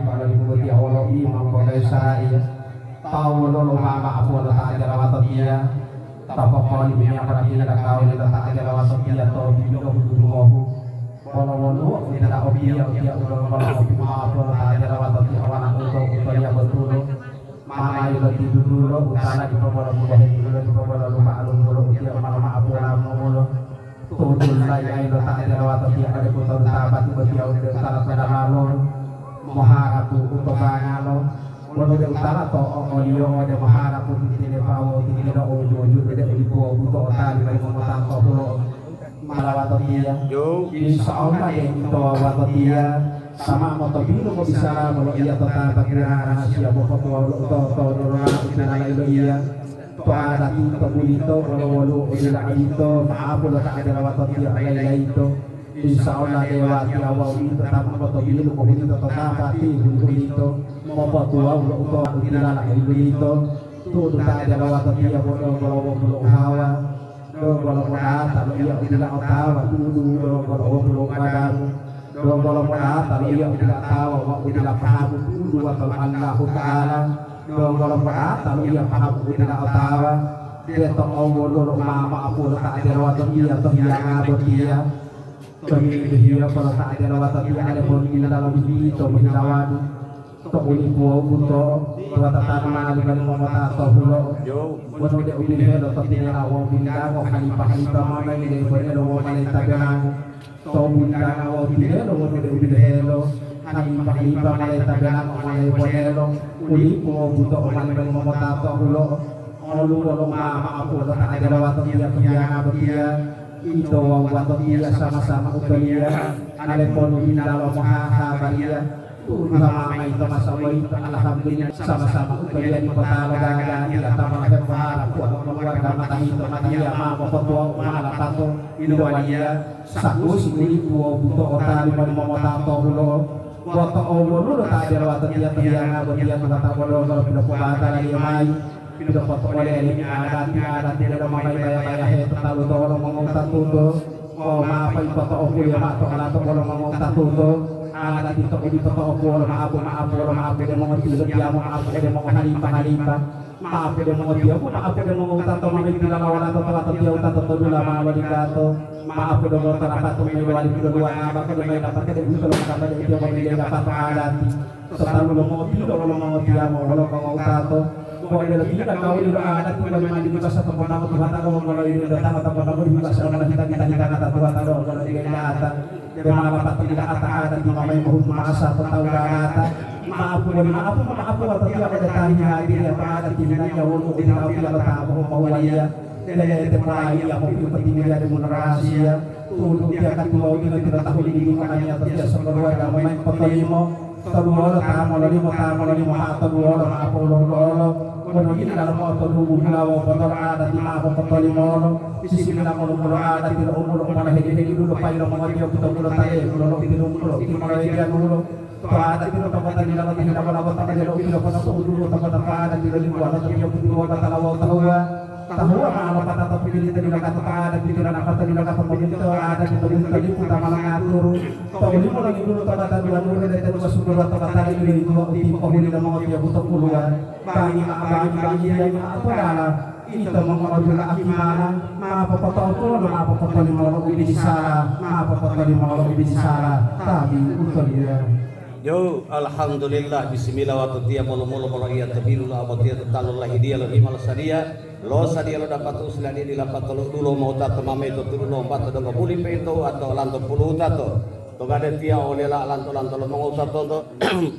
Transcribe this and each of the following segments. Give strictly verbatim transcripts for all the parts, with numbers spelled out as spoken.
Pala dibuti awolo imam pogayusarai. Tawu lolo mama apulo ta ajalawato tiya. Tapopoli miya pala tiya dakawu lilo ta ajalawato tiya to bilohu dumohu. Wolo woluwo utila opiya utiya ulo wolo opi mama apulo ta ajalawato tiya wana uto utoliya botulo. Mama ilo tidudulo utala dipo bolo mubahe tulo dipo bolo lupa alumulo utiya mama apulo mumulo. Tu'utu'ulayi ayi lo ta ajalawato tiya ode butoru ta pati botiya ode utala to dalalo, moharapu u to bangalo, wonu de utala to o-, oliyo ode moharapu titile pawo titile o wuju-wuju ode ulipuwo buto otali mayi momotato hulo malawato tiya. Insya Allah de ito wawato tiya, sama motobilu mobisala moloiya to ta bakira rahasiya bopotuwawu lo utoto dolola utilala iloiya. To adati to bulito wolo-wolo udila odito, ma'apu lo ta ajalawato tiyo layi-layito. Insya Allah, dewati awau ito ta motobilu kohulito to tapati huli-hulito, mopotuwawu lo utowa utilala huli-hulito. Tu'udu ta ajalawato tiyo bodo bolo wopulu uhawa, do bolo modata lo iya udila otawa, tu'udu do bolo wopulu uadamu. Donggolo mo'ata lo iya udila tawa wawu udila pahamu tu'udu wato lo Allahuta'ala. Donggolo mo'ata lo iya pahamu udila otawa, deto owoluwo lo umama apulo ta adelo wato iya to hiyanga botiya. Tomimbihiyo polo ta adelo wato tiya ale ponu dila lo bibito mohilawadu. To ulipu wawu buto, tuwatata mali-mali momota to hulo'o. Wonu de u bilohelo to tinela wawu bilango halipa-halipa mao mayi lebo elo wawu malayi tabelango. To bulitanga wawu tilelo wonu de u bilohelo, halipa-halipa malayi tabelango malayi bonelo, ulipu wawu buto'o mali-mali momotato hulo'o, oluwo lo umama apulo ta adelo wato tiya to hiyanga botiya, ito wawu wato tiya sama-sama utoliya, ale ponu hinta lo mohahabariya, tu'udu hama mayi to masa boyito, alhamdulillah, sama-sama utoliya dipo ta logaga dila ta mola hepoharapuwa lo keluarga mata hito matiya ma mopotuwawu ma lapato ilowaliya. Sakusi ulipu wawu buto'o ta limolimo mota to hulo'o, bo to'o wolulo ta delo wato tiya to hiyanga botiya tuwota bolo-bolo pilopobatala-Liyo mayi, pilopoto'ole lemi adati-adati delo mamayi baya-bayahe to talu to wolo mongowutatuto, wawu ma pa'ipoto'okuliyo ma'o to olato bolo mongowutatuto, adati to udipo to'okuwolo ma'apu-ma'apu wolo ma'apu de mongotilo tiyamo ma'apu ode mongohalipa-halipa. Ma'apu de mongotiyapu, ma'apu de mongowutato mami tilala wolato to wato tiyawutato to dula ma loligato. Ma'apu de mongoto rapato mayi lowali piloduwanga bako de mayi dapate de uwito lo mongkata de utiya momileyi dapato adati. To talu lo mongotilo wolo mongotiyamo wolo mongowutato. Bo odelo dila kawuli lo adati wali mandi basa to kota Tuhan tawu ngoloyi lo tama to kota Tuhan basa wala hita-hita hita ngata Tuhan tawu ngoloyi lo ilata. Dema lapata'o dila ata adati mamayi mohutu ma'asa to tawu dalata. Ma'apu woli ma'apu, ma'apu wato tiya ode ta hihadiriya to adati hinaiya wonu udila utiya lo ta mohumahuwaliya. Lelete polaiya mopiyopotinggiliya de monorahasiya. Tu'udu utiya katuwawu dila tila tahuli didingo amiyatotiya sokoluwarga momayi potolimo. Toduwolo ta mololimo, ta mololimo ma'o toduwolo ma'apu lo-, lo-, lo-, wonu dila lomo'o to dubu hulawo potolo adati ma'o popotolimolo. Bisimila molo-molo adati lo umulo umala hedi-hedi dulo payi lo mongotiyo buto mulo tae mulo lo pilu mulo timolo hediyanulo. To adati lo to kota dila lo tahila mola kota adelo upilo kota to udulu to kota to adati lo limuwa lo to tiyo putiwo batala wawu tahuwa. Tahuwa ma'o lo patata pimilita dila kato to adati dila na kato dila kato pimilita adati to dila to lipu ta mala ngaturu. To ulimo lo ngidulu to kota dua nuru de telu masuku dua to kota dila dua utimpo huli lo mongotiyo buto puluwa. Bangi ma'o, bangi, bangi, bangi ma'o tolala. Ito mongo'odula'a kimana, ma popoto'otuwolo, ma popotolimolo u bisala, ma popotolimolo u bisala, tabi utoliyo. Yo, alhamdulillah, bisimila wato tiya molo-molo moloiya to bilu lo abotiya to talu lahidiya lo hima lo sadiya, lo sadiya lo dapatu usiladiya dila patolo dulo mota to mameto tudulo mbato donggo buli pe'ito wato lanto puluta to. To gade tiya olela lanto-lanto lo mongowutatonto,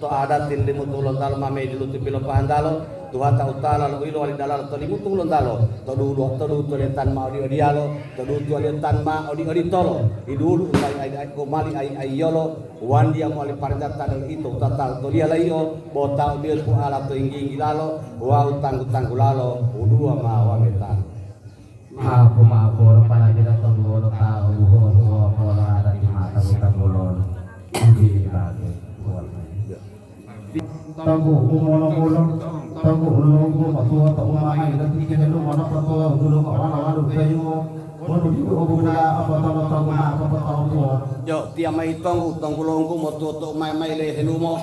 to adati limutu lontalo ma meji lutu pilopahantalo, tuwata utala lo ilowali dalalo to limutu lontalo, to dulu, to duto letan ma odi-odiyalo, to duto letan ma odi-oditolo, idulu utai ai, ai, umali ai, aiyolo, wandiya mowali parenta ta delo ito tatalo to liyalaiyo, bo ta obiyotu ala to yinggi-yinggilalo wawu tanggu-tanggulalo, uduwa ma wametalo. Ma'apu, ma'apu, wolo paladila to duwolo ta obuho-buho polo adati mata buta bulolo. Injili bage. Tonggu umolo-mulo, tonggu ulunggu matuwa to umama ilo tike helu mono potuwa udulu ma'o wala walu peyumo, wonu didu obubula apotolo tonggu ma'apo poto'opuwo. Yo, tiya mayi tonggu, tonggu longgu motuwa to umai mayi le helumo.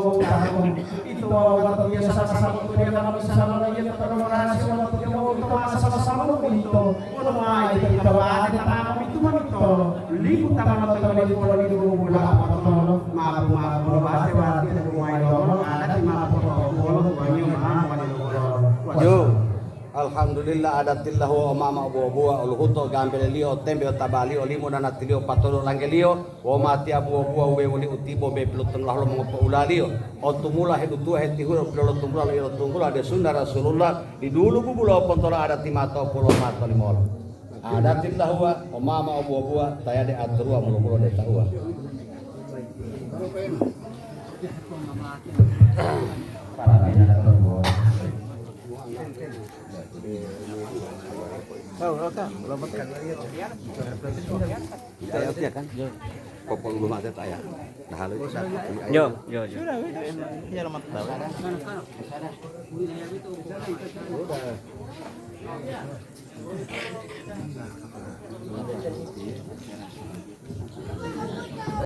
wawu tahamu. Ito wawu wato biasa sama-sama to dia lama bisa sama lagi to pada rahasi wawu to dia wawu to masa sama-sama to ito. Wonu ma ito ito wa ate ta momitu momitolo. Lipu ta ma to lipu polo lipu bula apatolo. Mabu mabu lo bate wati to kumai lolo adati ma potopolo wanyo ma wali lolo. Yo. Alhamdulillah, adatillahu wa mama obuwa-buwa, oluhuto gambeleliyo, tembe o tabaliyo, limu nanatiliyo, patolo langgeliyo, wawu matiya buwa-buwa wuwe woli utibo be pilotongola lo mongopoulaliyo. Otumula hedutuwa hetihula pilolotunggula lo ilotunggula de sunna Rasulullah, didulu bubulo pontola adati mato pulo mato limolo. Adatillahu wa mama obuwa-buwa, tayade aturuwa mulo-mulo de tauwa. Para bina tonggo. Tahu, tahu, tahu. Belum pakai. Saya kan? Yo. Popol rumah saya tanya. Nah, halo. Yo, yo, yo. Sudah, itu enak. Ya, lemak tahu.